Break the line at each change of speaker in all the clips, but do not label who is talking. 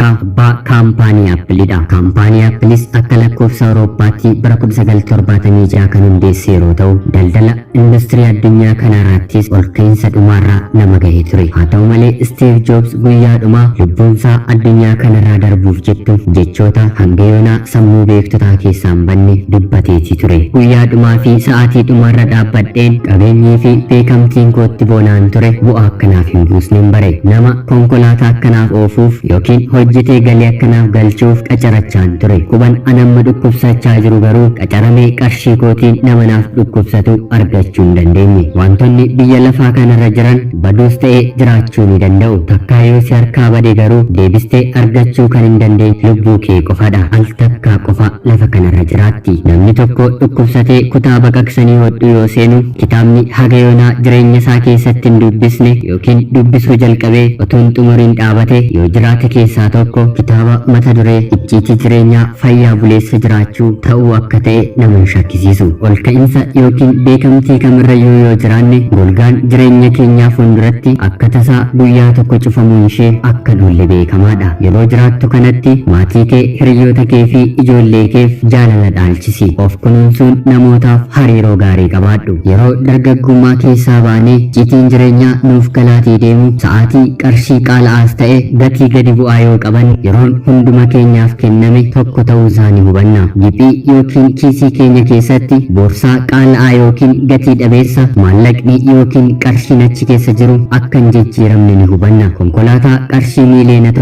Abbaa kaampaanii Appiliidha. Kaampaanii Appilis akka lakkoofsa Awurooppaatti bara 1976 kan hundeesse yeroo ta'u, daldala industirii addunyaa kanarrattis ol ka'iinsa dhumaarra nama gahee ture. Haa ta'u malee, Steve Jobs guyyaa dhumaa lubbuunsaa addunyaa kanarraa darbuuf jettu jechoota hanga yoonaa sammuu beektotaa keessaa hin banne dubbateetii ture. "Guyyaa dhumaa fi sa'aatii dhumaarra dhaabbadheen qabeenyii fi beekamtiin kootti boonaan ture bu'aa akkanaaf hin buusneen bare. Nama konkolaataa akkanaaf oofuuf yookiin hojjetee galii akkanaaf galchuuf qacarachaan ture. Quban anamma dhukkubsachaa jiru garuu qacaramee qarshii kootiin nama naaf dhukkubsatu argachuu hin dandeenye. Wantoonni biyya lafaa kanarra jiran baduus ta'e jiraachuu ni danda'u. Takkaa yoo si harkaa bade garuu deebistee argachuu kan hin dandeenye lubbuu kee qofadha. Al takkaa qofa lafa kanarra jiraatti. Namni tokko dhukkubsatee kutaa baqaqsanii hodhuu yoo seenu, kitaabni haga yoonaa jireenya isaa keessatti hin dubbisne yookiin dubbisuu jalqabee otoo hin xumuriin dhaabate yoo jiraate keessaa tokko kitaaba mata duree "Icciitii jireenyaa fayyaa buleessa jiraachuu" ta'uu akka ta'e nama hin shakkisiisu. Ol ka'iinsa yookiin beekamtii kamirrayyuu yoo jiraanne, golgaan jireenya keenyaa fuulduratti akka tasaa guyyaa tokko cufamuun ishee akka dhulle beekamaadha. Yeroo jiraattu kanatti maatii kee, hiriyoota kee fi ijoollee keef jaalala dhaalchisi. Of kunuunsuun namootaaf hariiroo gaarii qabaadhu. Yeroo dargaggummaa keessaa baanee icciitiin jireenyaa nuuf galaatii deemu, sa'aatii qarshii qaala'aas ta'e gatii gadi bu'aa yoo qaban, yeroon hunduma keenyaaf kenname tokko ta'uu isaa ni hubanna. Giphii yookiin kiisii keenya keessatti boorsaa qaala'aa yookiin gatii dhabeessa, maallaqni yookiin qarshiin achi keessa jiru akka hin jijjiiramne ni hubanna. Konkolaataa qarshii 1 miiliyoona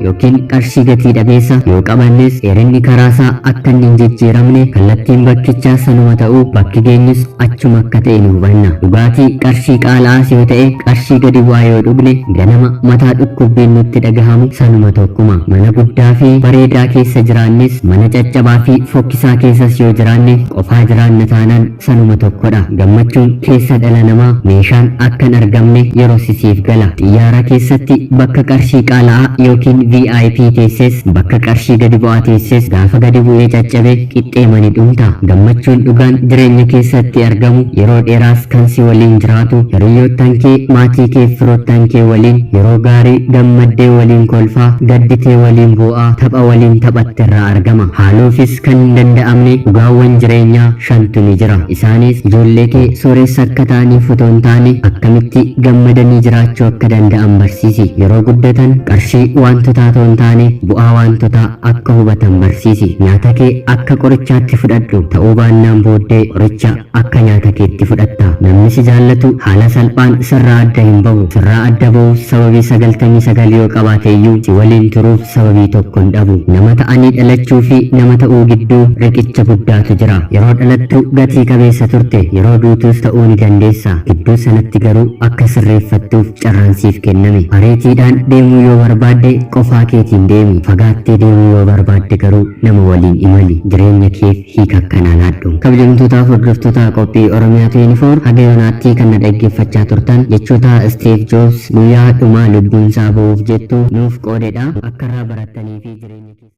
yookiin qarshii gatii dhabeessa yoo qabannes, dheerinni karaasaa akka inni hin jijjiiramne, kallattiin bakkichaa sanuma ta'uu, bakki geenyus achuma akka ta'e ni hubanna. Dhugaatii qarshii qaala'aas yoo ta'e qarshii gadi bu'aa yoo dhugne, ganama mataa dhukkubbiin nutti dhagahamu sanuma tokkuma. Mana guddaa fi bareedaa keessa jiraannes, mana caccabaa fi fokkisaa keessas yoo jiraanne, qofaa jiraanna taanaan sanuma tokkodha. Gammachuun keessa dhala namaa meeshaan akka hin argamne yeroo sisiif gala. Xiyyaara keessatti bakka qarshii qaala'aa yookiin VIP teesses, bakka qarshii gadi bu'aa teesses, gaafa gadi bu'ee caccabe qixxeemani dhumta. Gammachuun dhugaan jireenya keessatti argamu, yeroo dheeraas kan si waliin jiraatu, hiriyoottan kee, maatii kee, firoottan kee waliin yeroo gaarii gammaddee waliin kolfaa, gadditee waliin bu'aa, tapha waliin taphatte irraa argama. Haaluufis kan hin danda'amne dhugaawwan jireenyaa shantu ni jira. Isaanis: ijoollee kee sooressa akka ta'aniif otoo hin taane, akkamitti gammadanii jiraachuu akka danda'an barsiisi. Yeroo guddatan qarshii wantoota otoo hin taane bu'aa wantoota akka hubatan barsiisi. Nyaata kee akka qorichaatti fudhadhu, ta'uu baannaan booddee qoricha akka nyaata keetti fudhatta. Namni si jaallatu haala salphaan sirraa adda hin bahu. Sirraa adda bahuuf sababii 99 yoo qabaate iyyuu, si waliin turuuf sababii tokko hin dhabu. Nama ta'anii dhalachuu fi nama ta'uu gidduu riqicha guddaatu jira. Yeroo dhalattu gatii qabeessa turte, yeroo duutus ta'uu ni dandeessa. Gidduu sanatti garuu akka sirreeffattuuf carraan siif kenname. Ariitiidhaan deemuu yoo barbaadde qofaa keetiin deemi. Fagaattee deemuu yoo barbaadde garuu nama waliin imali. Jireenya keef hiika akkanaa laadhu. Kabajamtootaaf hordoftoota qophii Oromiyaa 24, haga yoonaatti kan na dhaggeeffachaa turtan jechoota Steve Jobs guyyaa dhumaa lubbuun isaa ba'uuf jettu nuuf qoodedha. Akka irraa barattanii fi jireenya